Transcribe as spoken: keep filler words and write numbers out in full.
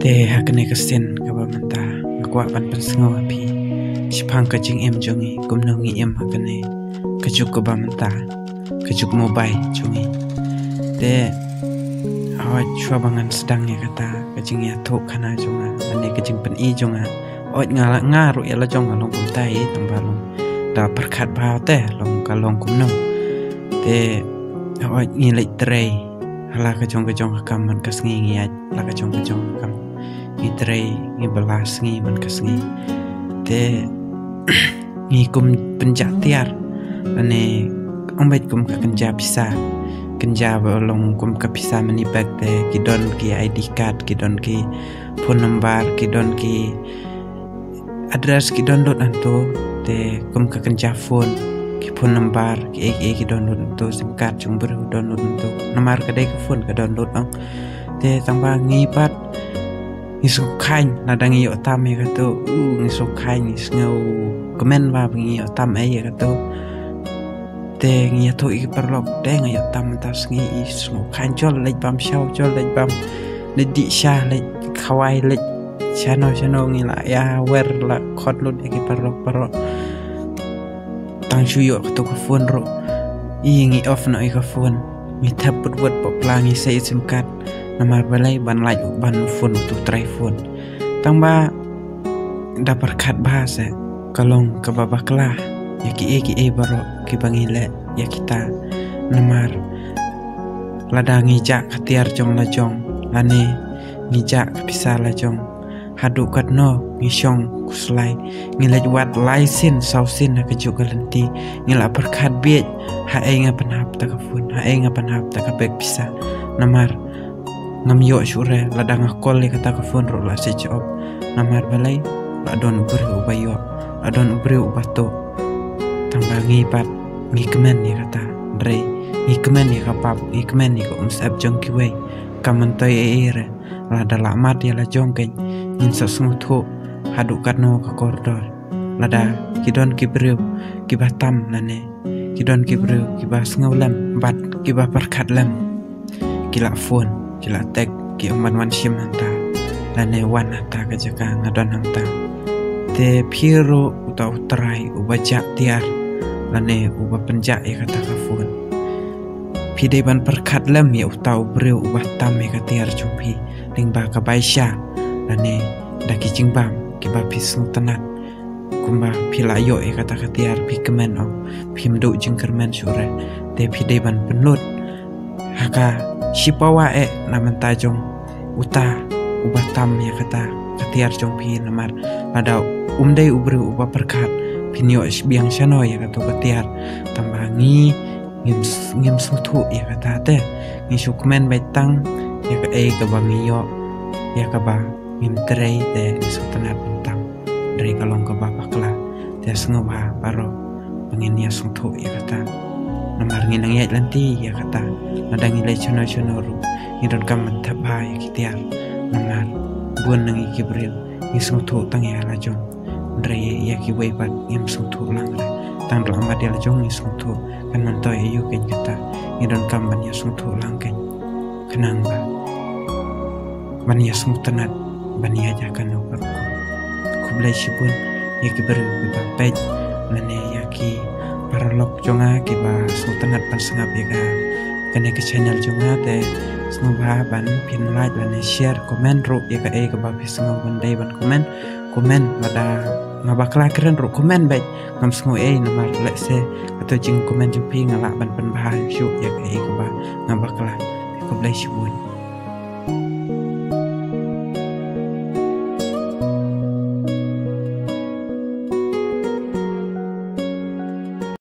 Te ha kane ka sien kaba mynta nga kwah ban pynsngew ha phi shaphang ka jingim jong ngi, kumno ngi im ha kane ka juk kaba mynta, ka juk mobile jong ngi. Te hooid, shuwa ba ngan sdang ïa kata ka jingïathuh khana jong nga, lane ka jingpyni jong nga, hooid, nga la, nga ruh ïa la jong nga long kumta hi, tang ba long da pyrkhat bha te long ka long kumno. Te hooid, ngi leit trei ha la ka jong ka jong ka kam man ka sngi, ngi ïaid la ka jong ka jong ka kam, ngi trei, ngi bylla sngi man ka sngi. Te ngi kum pynjah tiar, lane ong beit kum ka kynja pisa. Kynja ba long kum ka pisa money bag, te ki don ki I D card, ki don ki phone number, ki don ki address, ki don lut hangto. Te kum ka kynja phone, ki phone number, ki ei ki ei ki don lut hangto, sim card jong briew don lut hangto. Namar ka dei ka phone ka don lut ong. Te tang ba ngi pat ngi sngewkhlaiñ, lada ngi ïoh tam ïa kato, u, ngi sngewkhlaiñ, ngi sngewkmen ba ngi ïoh tam ei ïa kato. Te ngi ïathuh ïa ki paralok, te nga ïoh tam mynta sngi, i sngewkhlaiñ, jol leit bam shaw, jol leit bam, leit dih sha, leit khawai, leit shano shano, ngi la ïa wer la khot lut ïa ki paralok baroh. Tang shu ïoh kato ka phone ruh, i ngi off noh ïa ka phone, ngi thep put wut pop la, ngi sei sim card. Namar balei? Ban lait, ban phone uto u trai phone. Tang ba da pyrkhat bha seh, ka long kaba bakla ïa ki ei ki ei baroh kiba ngi leh ïa kita. Namar lada ngi jah ka tiar jong la jong, lane ngi jah ka pisa la jong, haduh katno ngi shong khuslai, ngi leit wad lai sien saw sien ha ka juk ka lynti, ngi la pyrkhat bieit, haei nga pynhap ta ka phone, haei nga pynhap ta ka bag pisa. Namar ngam ïoh shuh re, lada nga call ïa kata ka phone ruh la switch off. Namar balei? La don u briew uba ïoh, la don u briew uba tuh. Tang ba ngi pat ngi kmen ïa kata, hynrei ngi kmen ïa ka pap, ngi kmen ïa ka umsyep jong kiwei. Kam myntoi ei ei re, lada la mad ïa la jong keiñ, ngin sa sngewthuh haduh katno ka kordor. Lada ki don ki briew kiba tam lane ki don ki briew kiba sngewlem bad kiba pyrkhat lem, ki la phone, ki la text, ki ong ban wan shim hangta lane wan hangta ka jaka nga don hangta. Te phi ruh uta u trai uba jah tiar lane uba pynjah ïa kata ka phone, phi dei ban pyrkhat lem ïa uta u briew uba tam ïa ka tiar jong phi lyngba ka bai sha lane da ki jingbam kiba phi sngewtynnat. Kumba phi la ïoh ïa kata ka tiar, phi kmen, ong phim duh jingkyrmen shuh re, te phi dei ban pynlut ha ka shipawa eh na bynta jong uta uba tam ïa kata ka tiar jong phi. Namar lada um dei u briew uba pyrkhat, phin ïoh biang shano ïa kato ka tiar? Tang ba ngi ngim s-, ngim sngewthuh ïa kata te. Ngi shu kmen beit tang ïa kaei kaba ngi ïoh, ïa kaba ngim trei te ngi sngewtynnat ban tam. Hynrei ka long kaba bakla. Te sngewbha baroh ba ngin ïa sngewthuh ïa kata. Namar ngi nang ïaid lynti ïa kata. Lada ngi leit shano shano ruh, ngi donkam ban thep bha ïa ki tiar. Namar bun na ngi ki briew ngi sngewthuh tang ïa la jong, hynrei ïa kiwei pat ngim sngewthuh lang re. Tang da la mad ïa la jong ngi sngewthuh, kan myntoi aïu keiñ kata? Ngi donkam ban ïa sngewthuh lang keiñ, khnang ba ban ïa sngewtynnat ban ïa jaka no ka rukom. Khublei shibun ïa ki briew kiba peit lane ïa ki paralok jong nga kiba sngewtynnat ban sngap ïa ka, kane ka channel jong nga. Te sngewbha ban phin like lane share, comment ruh ïa kaei kaba phi sngew ban dei ban comment. Comment, lada nga bakla kren ruh comment beit, ngam sngew ei, namar lehse kato jingcomment jong phi nga lah ban pynbha shuh ïa kaei kaba nga bakla. Te khublei shibun.